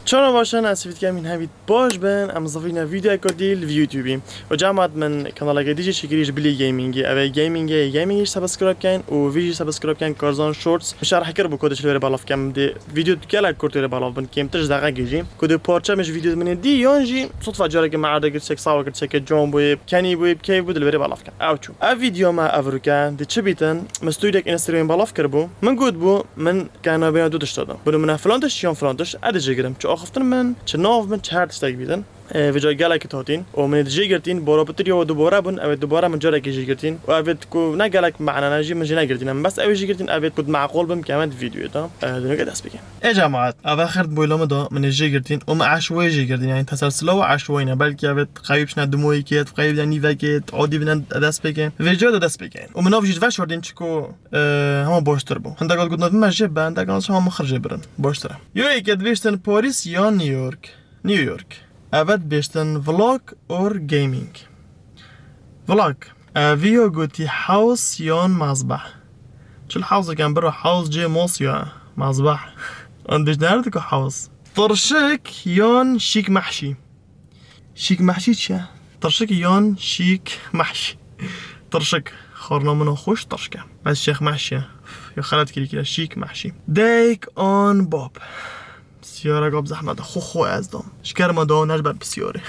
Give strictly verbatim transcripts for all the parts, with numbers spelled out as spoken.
Çawa baş in, ez hêvî dikim hemî baş bin, em zivîne vîdeoyeke dî li vî YouTube. Û cemaat min kanaleke dî jî çêkirî ji bilî gamingê. Ev ê gamingê, gamingê jî subscribe kein û vî jî subscribe kein Karzan Shorts. Min şerh kir bû ku dê çi li wêrê belav bikim. Dê vîdeo gelek kurt wêrê belav bin, kêmtir ji deqekê jî. Ku dê parça min ji vîdeo min ê dî yan jî sudfa careke me erde kir, çek sawa kir, çeke can bûyê, kenî bûyê, keyf bû, dê li wêrê belav bikim. Ew çû. Ev vîdeo me evroke, dê çi bîtin? Min storyek Instagramê belav kiribû. Min got bû, min Kena bêna du tişta da. Bi nimûne filan tişt yan filan tişt, ez dê jêgirim. Çi axiftin min, çi nav min, çi her tiştek bîtin. E, vêca gelekî hatîn. Û min ê jêgirtîn, bora pitir ya dubare bûn, ew ê dubare min carekê jêgirtîn. Û ev ê ku ne gelek mane ne jî min jê negirtîne. Min bes ew ê jêgirtîn, ev ê ku meqûl bim, ke em di vîdeoyê de. E, dê nuke dest bikin. Ê cemaat, ev xert boyla min da, min ê jêgirtîn. Û min eşweyê jêgirtîn, yani teselsila û eşweyî ne. Belkî ev ê qewî bişne du mohî kê, qewî bine nîvekê, adî bine dest pêkin. Vêca de dest pêkin. Û min nav jî veşardîn çiko Ee, hema baştir bû. Hindek hat gotin, me jê be, hindek hat hema min xir jê birin. Baştir e. Yo yeke dibêjtin Paris yan New York? New York. Evet dibêjtin vlog or gaming? Vlog. Ee, vî yo gotî house yan mazbeh? Çil house kem biro house cê mos ya. Mazbeh. An dibêjtin her diku house. Tirşik yan şîk mehşî? Şîk mehşî çi ye? Tirşik yan şîk mehşî? Tirşik. Xwarina min a xweş tirşik e. Ez şêx mehşî ye. Ya xelet kirî kire. Şîk mehşî. Dayik an bab. Pisyareka bi zehmet e. Xwe xwe ez dam. Ji kerema da ne ji ber pisyarê.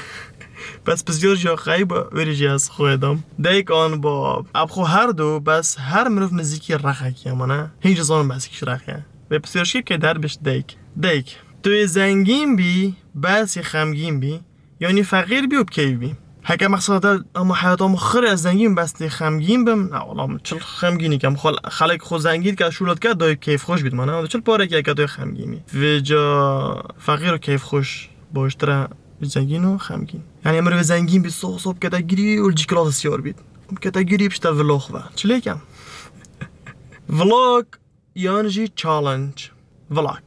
Bes pisyar jî ya xeyb e, wêrê jî ez xwe dam. Dayik an bab. Ab xwe her du, bes her mirov nizîkî rexekî ye mane. Hîn jî zanim behsî kî ji rexê ye. Vê pisyar şî bike der biş dayik. Dayik. Tu yê zengîn bî, bes yê xemgîn bî. Yanî feqîr bî û bi keyf bî. Heke mexseda te ama heyata min xirê ez zengîn bes tê xemgîn bim. Na wala min çil xemgînî kem. Xwe xelek xwe zengîn dike, şûla dike, dayê keyfxweş bît mane. Çil parekî heke dayê xemgînî. Vêca feqîr û keyfxweş baştir e ji zengîn û xemgîn. Yani mirov zengîn bît, soh soh bikete girî û li cî kilasa siyar bît. Bikete girî pişte vlog ve. Çilê kem. Vlog yan jî challenge, vlog.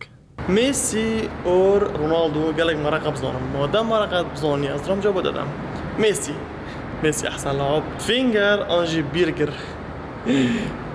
Messi or Ronaldo gelek mereq e bizanim. Madem mereq e bizanî, ez ramca bo dedem. Messi. Messi ehsen lab. Finger an jî birger.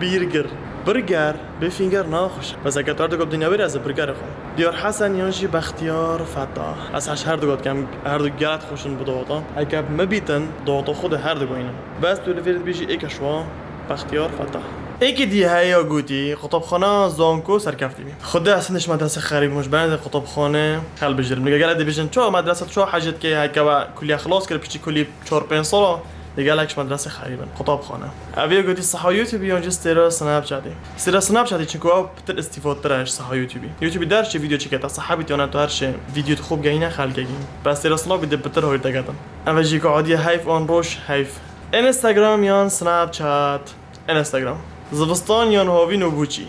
Birger. Birger. Bê finger naxweş. Bes eke tu her du gop dinya wêrê ez ê birgerê xwim. Diyar Hesen yan jî Bextiyar Feta. Ez heş her du got kem, her du gelek xweşin bi dawata. Eke me bîtin, dawata xwe de her du goynin. Bes tu li vêrê dibêjî êke şwa. Bextiyar Feta. Êkê dî heye ya gotî, qutabxana zanko serkeftî bî. Xwedê ez hindê ji medresê xerîb bûm, ji ber hindê qutabxane hilbijirim. Li gelek dibêjin, çawa medrese, çawa hecet ke heke we kuliya xilas kir, piçî kulî çar pênc sala, li gelek ji medresê xerîb in. Qutabxane. Ev ya gotî siha YouTubeî yan jî stêra Snapchatî? Stêra Snapchatî, çunku ew pitir îstîfadtir e ji siha YouTubeî. YouTubeî der çi vîdeo çike, te siha bît yan tu her çi vîdeo xwe bigehîne xelkekî. Bes stêra Snapî dê pitir hoyr degetin. Ev jî ku adiye heyf an roj heyf. Instagram yan Snapchat? Instagram. Zivistan yan havîn û bûçî?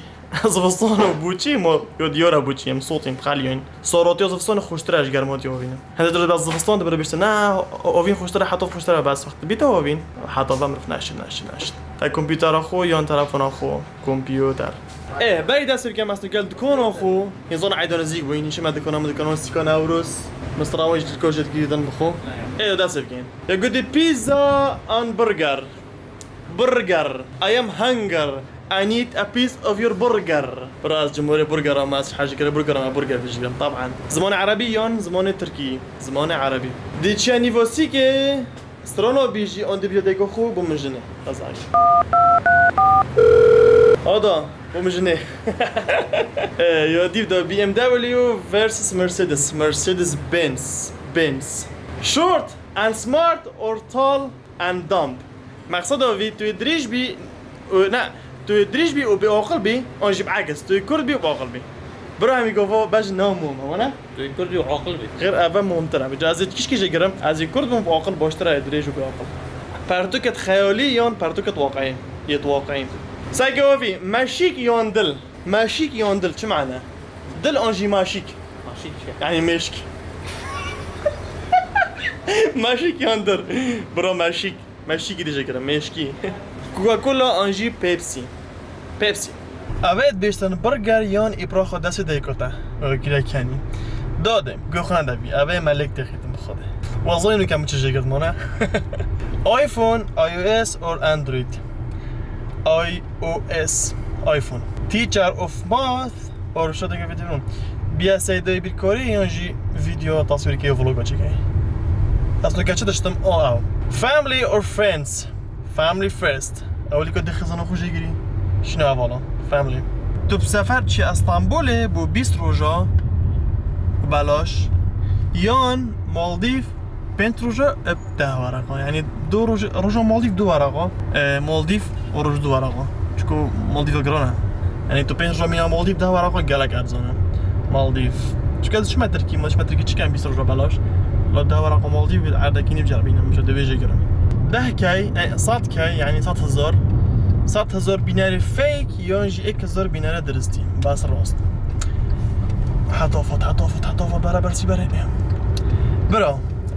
Zivistan û bûçî, ma yo diyar e bûçî, em sotîn, xeliyên. Sarotiya zivistanê xweştir e ji germatiya havînê. Hindê dibêjin bes zivistan dibêjin bêjte, ne, havîn xweştir e, heta xweştir e, bes wext bîte havîn, heta ve mirov neşîn, neşîn, neşîn. Te kompîtera xwe yan telefona xwe, kompîter. Ê, berî dest pê bikim, ez gel dikana xwe, hêzan eyda nizîk bûyîn, hişime dikana min, dikana Sîka Newroz, min strawên ji dilka jê digirîtin bi xwe. Ê, dest pê bikin. Ya gotî pizza an burger? Burger. I am hunger. I need a piece of your burger. Bira, ez cumhurê burger ama, ez hejî kere burger ama, burger bijîrim. Taban. Zimanê erebî yan zimanê tirkî? Zimanê erebî. Dê çiya nîvosîkê, strano bîjî, an dibîje dêko xwe, bo min jinê. Qezayî. Ada, bo min jinê. Ee, yo dîv de B M W versus Mercedes. Mercedes Benz. Benz. Short and smart or tall and dumb? Mexseda vî, tu yê dirêj bî û, ne, tu yê dirêj bî û bêaqil bî, an jî biekis, tu yê kurt bî û biaqil bî. Bira hemî gava bej namûm, wana? Tu yê kurt bî û aqil bî. Xêr, eve mûmtir e. Vêca ez ê tişkî jê girim, ez yê kurt bim û aqil baştir e, yê dirêj û bêaqil. Pertûket xeyalî yan pertûket waqeî? Yê waqeî. Seke wevî, meşîk yan dil? Meşîk yan dil, çi mane? Dil an jî maşîk? Maşîk çi? Yani mêşk. Meşîk yan dil? Bira meşîk. Meşîkî dê jê kirin, mêşkî. Coca-Cola an jî Pepsi? Pepsi. Ev ê dibêjtin burger yan îpra xwe destê dayika te? Ew kire kenî. Dade, guh xwe nede vî. Ev ê melek têxîtin bi Xwedê. Wazayî nûke min çi jê girt mane. iPhone, I O S or Android? I O S, iPhone. Teacher of math or şo dege vê dibînim. Biya seydeyê bîrkarî yan jî vîdeo taswîrkê vloga çêkey. Ez tu keçi diştim o ew. Family or friends? Family first. Ewilî ku dixizana xwe jêgirî. Şîna hevala. Family. Tu bi sefer çi Estanbulê bo bîst roja belaş yan Maldiv pênc roja ep deh weraqa. Yani du roj, roja Maldiv du weraqa. E, Maldiv o roj du weraqa. Çünkü Maldiv giran e. Yani tu pênc roja mîna Maldiv deh weraqa gelek erzan e. Maldiv. Çünkü ez çime Tirkî, ma çime Tirkî çiken bîst roja belaş. La deh weraqa Maldiv bir erdekî nîv cerbînim, işte dibê jê girin. Deh key, e, sed key, yani sed hezar. Sed hezar bînerê fake, yan jî êk hezar bînere diristî. Bes rast. Heta fat, heta fat, heta fat, beraber sî berê. Bira,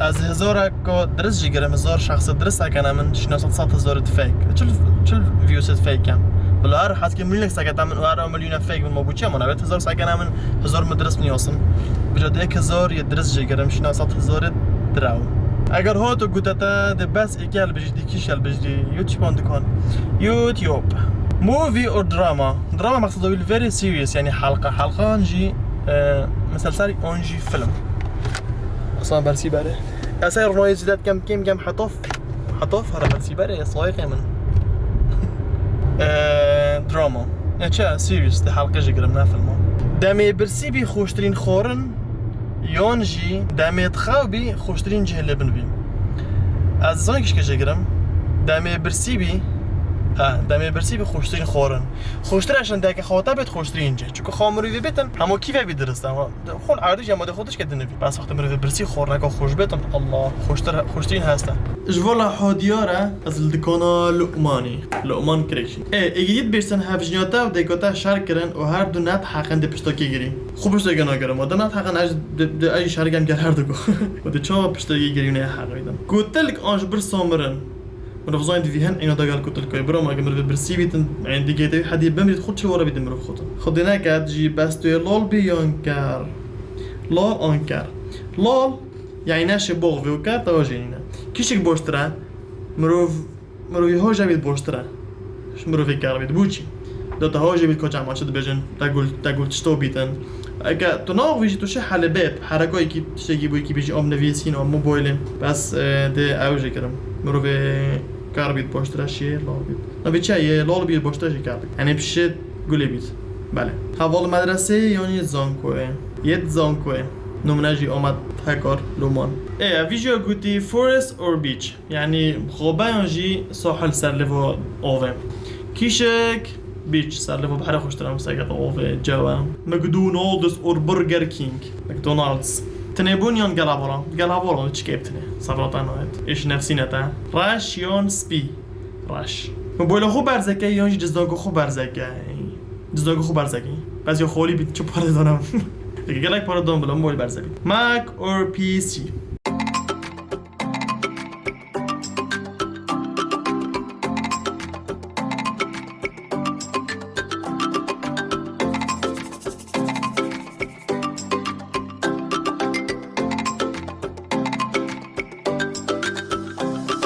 ez hezarek dirist jî girim, hezar şexse dirist sekene min, şîna sed, sed hezar fake. Çil, çil views fake kem. Bila her hetke milyonek sekete min, her milyona fake min, ma bu çi, ma nabet hezar sekene min, hezar min dirist niyasin. Bija de êk hezar ye dirist jê girim, şîna sed hezar direw. Eger ho tu gutete de bes êkel bijî, dî kîşel bijî, YouTube an dikan. YouTube. Movie or drama? Drama maqsed wî very serious, yani halqa. Halqan jî, e, meselsel an jî film. Asan bersî bere. Esay ronayê zîdet kem, kem, kem hetof. Hetof hara bersî bere, sayiqê min. E, drama. Ne çi? Serious, de halqê jê girim, ne filma. Demê birsî bî xweştirîn xwarin, yan jî demê dixew bî xweştirîn cihê lê bin bî. Ez zan kişkê jê girim. Demê birsî bî, ha, demê birsî bî xweştirîn xwarin. Xweştir eşin deke xewta bêt xweştirîn cih. Çünkü xwe mirovî bêtin, hema kîfe bî dirist ama. Xul erdî jî hema de xwe tişke dinivî. Bes wextê mirovê birsî xwarneka xweş bêtin, Allah, xweştir, xweştirîn heste. Ji vala hodiyar e, ez li dikana Luqmanî. Luqman Creation. Ê, êgî dibêjtin hevjiniyata û dêkota şer kirin û her du net heqin di piştokî girî. Xwe piştokî nagirim. Û di net heqin ez di, di, ez jî şer kem gel her du ku. Û di çawa piştokî girî û nê heqî din. Kutilk an ji bir somirin. Mirov zayîn divî hin îna da gel kutilkayê. Bira ma ge mirov birsî bîtin, yani digê te hedî bimrît xwe çi wara bîtin mirov xotin. Xwedê neket jî bes tu yê lal bî yan ker. Lal an ker. Lal, yani neşe box vê û ker, tawa jênîne. Kişik boştir e. Mirov Mirovî hoja bît boştir e. Ji mirovî ker bît. Bû çî? Da te hoja bît koça ma çi dibêjin? Te gul, te gul tişto bîtin. Eke tu nav vî jî tu şi hele bêt. Herekoyekî tiştekî bû, yekî bî jî am nivîsîn, am mobilê. Bes, e, dê ew jê kirim. Mirovê ker bît boştir e, şiyê lal bît. Na vê çi ye? Lal bît boştir e jî ker bît. Yani pişt gulê bît. Belê. Heval medreseyê yanî zankoyê. Yêt zankoyê. Numune jî Amed Hekar Luman. Ê, ev vî jî gotî forest or beach. Yani xabeyan jî sahil serlêva ave. Kîşek, beach, serlêva behrê xweştir e, seket ave, cewe. McDonald's or Burger King. McDonald's. Tinêbûn yan gelabora? Gelabora, çi keyf tinê? Sebrata nayet. Êş nefsîne te. Reş yan spî? Reş. Mobayla xwe berzeke yan jî cizdanka xwe berzeke? Cizdanka xwe berzeke. Bes ya xalî bît, çi pare dana? Eke gelek pare dan bila mobayl berze bît. Mac or P C?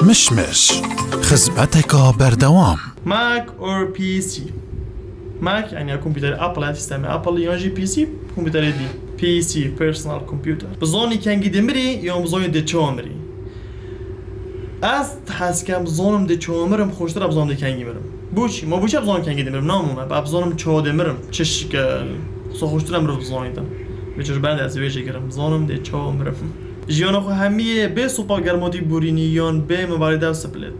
Mişmiş, xizmeteka berdewam. Mac or P C? Mac, yani ya kompûterê Apple, ya sîstemê Apple, yan jî P C, kompûterê dî. P C, personal computer. Bi zonî kengî de mirî, yan bi zonî de çawa mirî? Ez hez kem zonim de çawa mirim, xweştir e bi zonim de kengî mirim. Boçî? Ma boçî bi zonim kengî de mirim? Namû me, ba bi zonim çawa de mirim. Çişke, xweştir e mirov bi zonî de. Vê çi ji ben de ez vê jê girim. Zonim de çawa mirim. Jiyana xwe hemiyê bê sopa germadî borînî yan bê mobilê de split?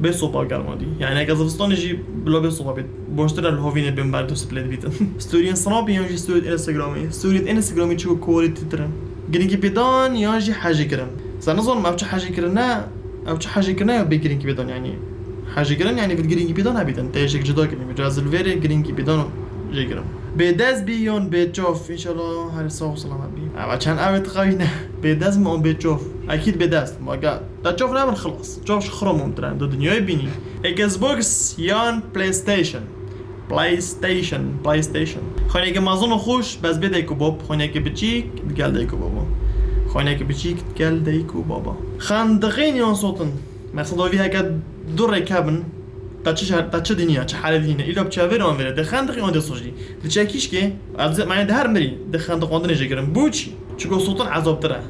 Bê sopa germadî. Yani eke zivistanê jî bila bê sopa bêt. Boştir e li hovînê bê mobilê de split bîtin. Storiyên Snapê yan jî storiyên Instagramê? Storiyên Instagramê çi ku quality tir in? Girîngî pêdan yan jî hejî kirin? Sen nizanim ev çi hejî kirin ne? Ev çi hejî kirin ne ya bê girîngî pêdan yani? Hejî kirin yani vî girîngî pêdan hebîtin. Te yek cida kirin. Vî cazil vêrê girîngî pêdan jê kirin. Bê dest bî yan bê çav? Înşallah her sağ û selamet bî. Ev çend ew ê dixewîne. Bê dest mi an bê çav? Ekîd bê dest. Ma ga, te çav nebin xilas. Çav ji xira mûntir e. Di dinyayê bînî. Xbox yan PlayStation? PlayStation, PlayStation. Xwêneke mezin û xweş, bes bê dayik û bab. Xwêneke biçîk, digel dayik û baba. Xwêneke biçîk, digel dayik û baba. Xendiqîn yan sotin? Mexseda vî heke du rêk hebin, Te çi şer-, te çi dîniya, çi halê dînî ne? Îlo bi çavêrê wan vêre, dixendiqî wan dê sojî. Di çekîşkê, ez, me, di her mirî, dixendiq wan dinê jê kirin. Boçî? Çiko sotan ezabtir e.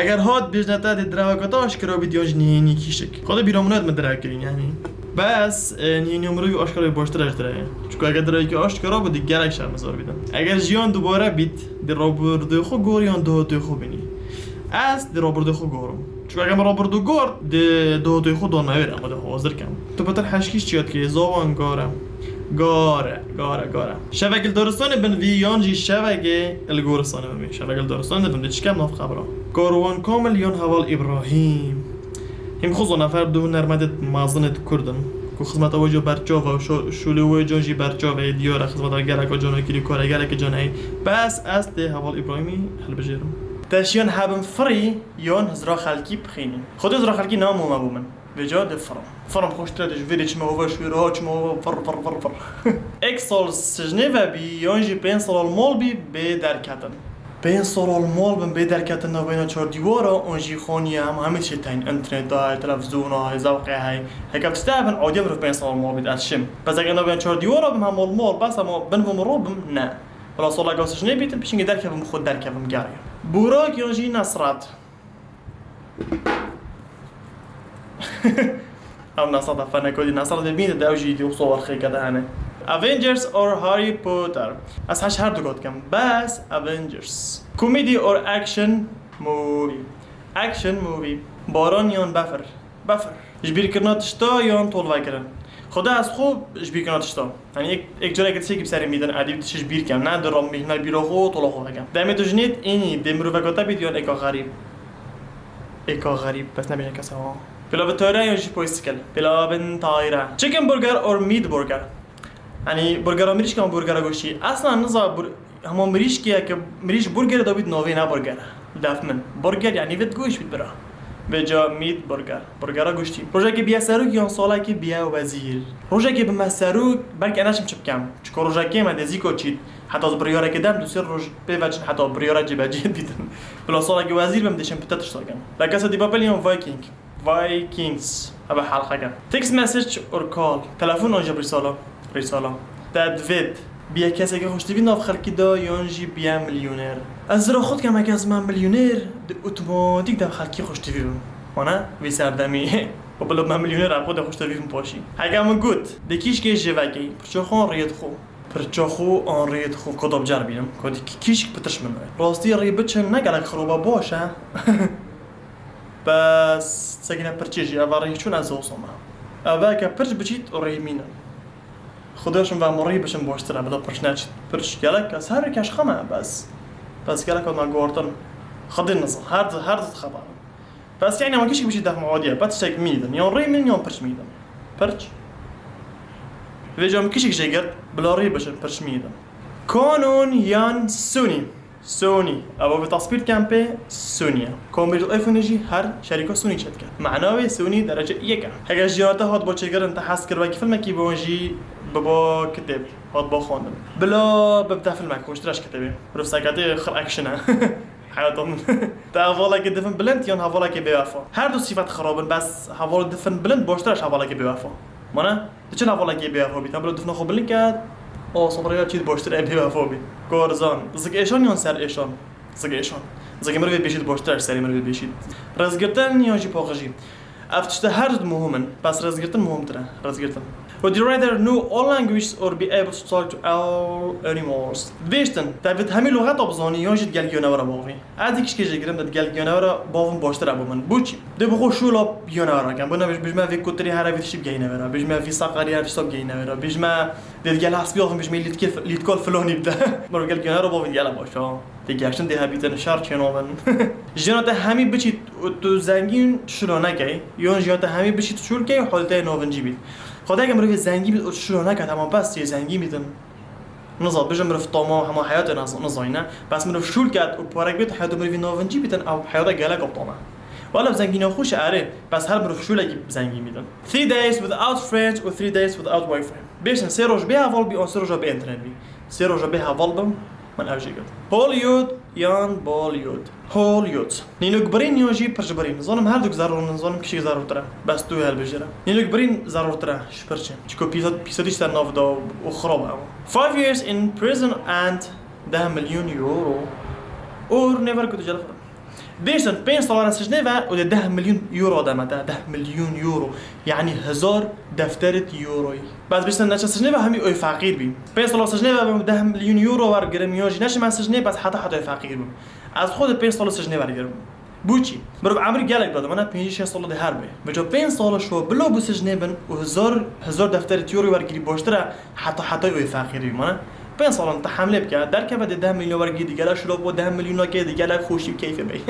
Eger hat bêjne te dê direveke te aşkera bît yan jî nihênî kîşik. Xwedê bîra min min direv kirîn, yanî. Bes, e, nihêniya mirovî aşkera wî baştir e ji direvê. Çiko eger direvekî aşkera bû, dê gelek şermezar bîtin. Eger jiyan dubare bît, dê rabirdûyê xwe gor yan dahatûyê xwe bînî. Ez dê rabirdûyê xwe gorim. Çunke eger min rabirdû gor, dê dahatûyê xwe dan me wêre, em dê hazir kem. Tu pitir heşkîş çiya dikê, zawan gare. Gare, gare, gare. Şevek li daristanê bin vî yan jî şevekê li goristanê bin vî. Şevek li daristanê bin vî, çi kem nav qebra. Karwan Kamil yan Heval Îbrahîm. Hîm xwe zana fer du hunermendê mezin ê kurd in. Ku xizmeta wê jî berçav e û şo-, şûlê wê can jî berçav e, diyar e, xizmeta geleka can e kirî, kare gelekê can e. Bes ez dê Heval Îbrahîmî hilbijêrim. Te şiyan hebin firî, Yon hizra xelkî bixînî. Xwedê hizra xelkî namûme bû min. Vêca dê firim. Firim xweştir e, dê ji vêrê çime hova, ji wê re çime hova, fir, fir, fir, fir. Ek sal sijnê ve bî, yon jî pênc sal mal bî bê derketin. Pênc sal mal bin bê derketin navbeyna çar dîwara, on jî xaniye hem hemî tiştê teyn, înterneta hey, televîzyona hey, zewqê hey. Heke tiştê hebin, adiye mirov pênc sal mal bît, ez şim. Bes eke navbeyna çar dîwara bim, hem mal mal, bes ama bin vim ro bim, ne. Wela saleka sijnê bîtin, pişingê derkevim, xwe derkevim gerê. Burak yon jî Nesrat. Ev Nesrat e, feneko dî Nesrat dê bîne de ew jî dî wisa werxê kete hene. Avengers or Harry Potter? Ez heş her du got kem. Bes Avengers. Comedy or action movie? Action movie. Baran yan befir? Befir. Ji bîrkirina tişta yan tolvekirin? Xwedê ez xwe ji bîrkirina tişta. Yanî ek, ek careke tiştekî bi serê min dîtin, edî tişt ji bîr kem. Ne di ram mîhna bîra xwe, tola xwe vekem. Demê tu jinêt, înî, dê miroveka te bît yan êka xerîb? Êka xerîb, bes nebêjin kesa wa. Pêla bi tayre yan jî poysikil? Pêla bin tayre. Chicken burger or meat burger? Yanî burgera mirîşkan burgera goştî. Eslan niza bur-, Hema mirîşkê ye ke mirîş burgerê da bît navê ne burger e. Def min. Burger yanî vê digoş bît bira. Vêca meat burger. Burgera goştî. Rojekê biye serok yan salekê biye wezîr? Rojekê bime serok, belkî ez neçim çi bikem. Çiko rojekê me dê zîko çît. Heta ez biryarekê dem du sê roj pê veçin heta biryara cêbecê bîtin. Bila salekê wezîr bim dê çim pite tişta kem. La Casa de Papel yan Viking? Vikings. Eve helqeke. Text message or call? Telefon an jî rîsala? Rîsala. Te divêt biye kesekî xweştivî nav xelkî de yan jî biye milyoner? Ez zira xwe dikem, eke ez bime milyoner, di otomatîk dev xelkî xweştivî bim. Wana vî serdemî. Û bila bime milyoner, ev xwe de xweştivî bim paşî. Heke min got, di kîşkê jêvekê, pirça xwe an rêyê dixwe. Pirça xwe an rêyê dixwe, ku da bicer bînim. Ku di kîşk pitir ji min re. Rastî rê biçin ne gelek xiroba baş e. Bes sekîne pirçê jî, eva rê çûn ez zosome. Eva ke pirç biçît û rê mînin. Xwedê şim ve rê biçin baştir e, bila pirç neçît. Pirç gelek ez her keş xeme, bes. Bes gelek me guhartin. Xwedê niza, her di, her di xebarin. Bes yani ma kişik biçît def me adiye, bes tek mînin. Yan rê mînin yan pirç mînin. Pirç. Vêca min kişik jê girt, bila rê biçin, pirç mînin. Canon yan Sony? Sony. Eva vê tasbîr kem pê Sony ye. Komberî iPhone jî her şerîka Sony çêdike. Mena wê Sony derece yek e. Heke jiyana te hat bo çêkirin, te hez kir wekî filmekî bibon jî bibo kitêb, hat bo xwendin. Bila bibite filmek, xweştir e ji kitêbê. Mirov seketê xir action e. Heyata min. Te hevalekê difin bilind yan hevalekê bêwefa? Her du sîfet xirab in, bes hevalê difin bilind baştir e ji hevalekê bêwefa. Mana? Tu çi nav olekê bêwefa bî? Te bila difna xwe bilind ket, o, sobraya çî baştir e bêwefa bî. Korzan. Zik êşan yan ser êşan? Zik êşan. Zikê mirovê bêşît baştir e ji serê mirovê bêşît. Rêzgirtin yan jî paqijî? Ev tişte her du muhim in. Bes rêzgirtin muhimtir e. Rêzgirtin. Would you rather know all languages or be able to talk to all animals? Dibêjtin, te vê hemî luxeta bizanî yan jî digel giyanewera bavî? Ez di kişkê jê girim de digel giyanewera bavim baştir e bo min. Boçî? Dê bi xwe şûla giyanewera kem. Bona bêj-, bêjme vê kutirê here vê tiştî bigehîne vera. Bêjme vê saqarî here tişta bigehîne vera. Bêjme dê digel hespî bavim, bêjme lîtkil, lîtkol filonî bide. Mirov gel giyanewera bavî digel e baş ha. Tê geştin dê hebîtin şer çênabin. Jiyana te hemî biçît û tu zengîn şûla nekey. Yon jiyana te hemî biçît şûl key û halî te yê navincî bît. Xwedê ke mirovê zengîn bît û şûla neket, hema bes yê zengîn bîtin. Niza, bijim mirov tama hema heyatê naz-, nizayne. Bes mirov şûl ket û parek bêt, heyatê mirovî navincî bîtin, ew heyata gelek aptal e. Wele zengîna xweş e, erê, bes her mirov şûlekî zengîn bîtin. Three days without friends û three days without Wi-Fi. Bêjin sê roj bê heval bî, an sê roja bê înternet bî. Sê roja bê heval bim, Min ev jî girt. Hollywood yan Bollywood? Hollywood. Nînûkbirîn yan jî pirçbirîn? Zanim her duk zeror in, zanim kişî zerortir e. Bes tu hilbijêre. Nînûkbirîn zerortir e ji pirçê. Çiko pîsa, pîsa tişt ser nav da û xirab e ew. Five years in prison and deh milyon euro. Or never go to jail for. Bêjin, pênc sala re sijnê ve û dê deh milyon euro deme te, deh milyon euro. Yanî hezar defterit euroyî. Bes bêjin neçe sijnê ve hemî oy feqîr bî. Pênc sala sijnê ve bim deh milyon euro wergirim, yan jî neçime sijnê, bes heta heta oy feqîr bim. Ez xwe di pênc sala sijnê wergirim. Bo çi? Mirov emrî gelek da dimene, pêncî şêst sala dê her bê. Vêca pênc sala şo bila bo sijnê bin û hezar, hezar defterit euroyî wergirî baştir e, heta hetayê oy feqîrî bimane. Pênc salan te hemlê bike, derkeve dê deh milyon wergî digele şulo bo deh milyonakê digele xweşî û keyfê bey.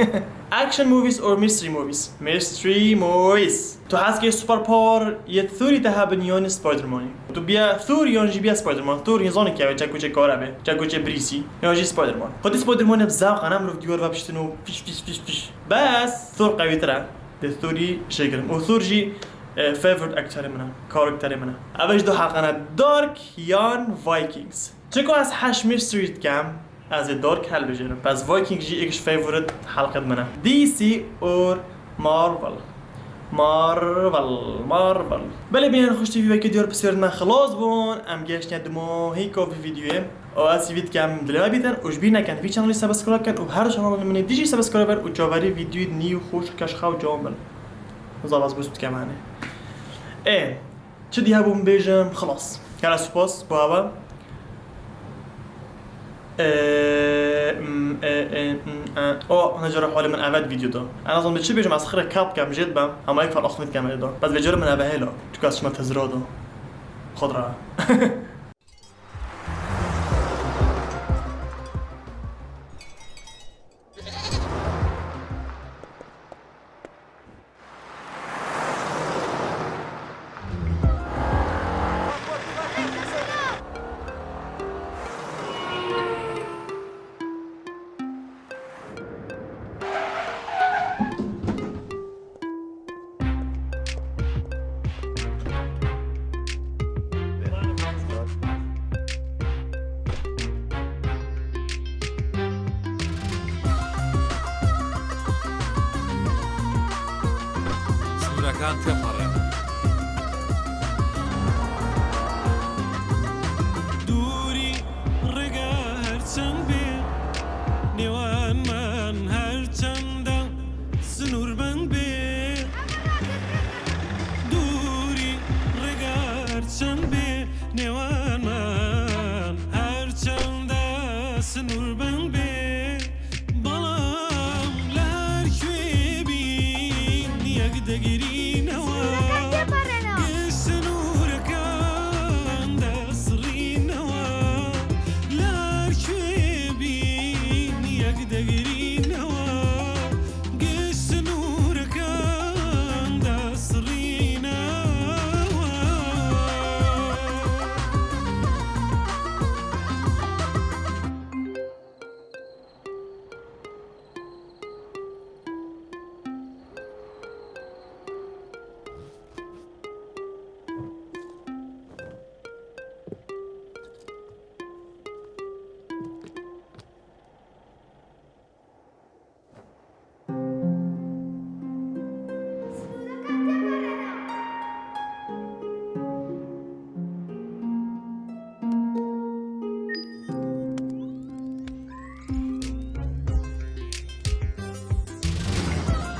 Action movies or mystery movies? Mystery movies. Tu hez ke superpower yê Thorî te hebin yanî Spider-Manî? Tu biye Thor yan jî biye Spider-Man? Thor hîn zanî keve, çek û çek kare be, çek û çek birîsî, yan jî Spider-Man. Xwedî Spider-Man bi zevq e, ne mirov dîwar ve piştin û fiş, fiş, fiş, fiş. Bes Thor qewîtir e. Dê Thorî jê girim. Û Thor jî, e, favorite actorê min e, karakterê min e. Ev ji du helqe ne, Dark yan Vikings. Çiko ez heş mystery dikem, ez ê Dark hilbijêrim. Bes Viking jî êk ji favorite helqet min e. D C or Marvel? Marvel, Marvel. Belê bînerên xweş, T V wekî diyar pisyarên me xilas bûn. Em gehiştiye dumahîka vî vîdyoyê. Û ez hîvî dikem dilê me bîtin û ji bîr nekin vî çanelî subscribe kin û her çanelên min ê dî jî subscribe bin û çaverî vîdyoyê nî û xweş û keş xew ciwan bin. Zaf ez bûst dikem hanê. Ê, çi diye bû min bêjim, xilas. Gelek spas bo hewa. Ê, m, ê, ê, m, ê. O, hine cara halê min evet vîdyo da. Ez nazanim çi bêjim, ez xire kap kem jê dibem, hema yek fer axmît kem ê da. Bes vê cara min eve hêla. Çuka ez çima tezira da. Xwe dira. Sînorەکان تێپەڕێنن. دووری ڕێگا هەرچەند بێ، نێوانمان هەرچەندە سنووربەند بێ. دووری ڕێگا هەرچەند بێ، نێوانمان هەرچەندە سنووربەند بێ، بەڵام لە هەر کوێ بین یەک دەگرینەوە. گشت سنوورەکان دەسڕینەوە، لە هەر کوێ بین یەک دەگرینەوە. گشت سنوورەکان دەسڕینەوە.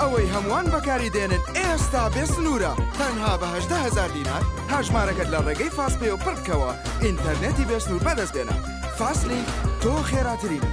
ئەوەی هەمووان بەکاری دێنن ئێستا بێ سنوورە، تەنها بە هەژدە هەزار دینار هەژمارەکەت لە ڕێگەی فاست پێ و پڕ بکەوە، ئینتەرنێتی بێ سنوور بەدەست بێنە. فاست لینک، تۆ خێراترینی.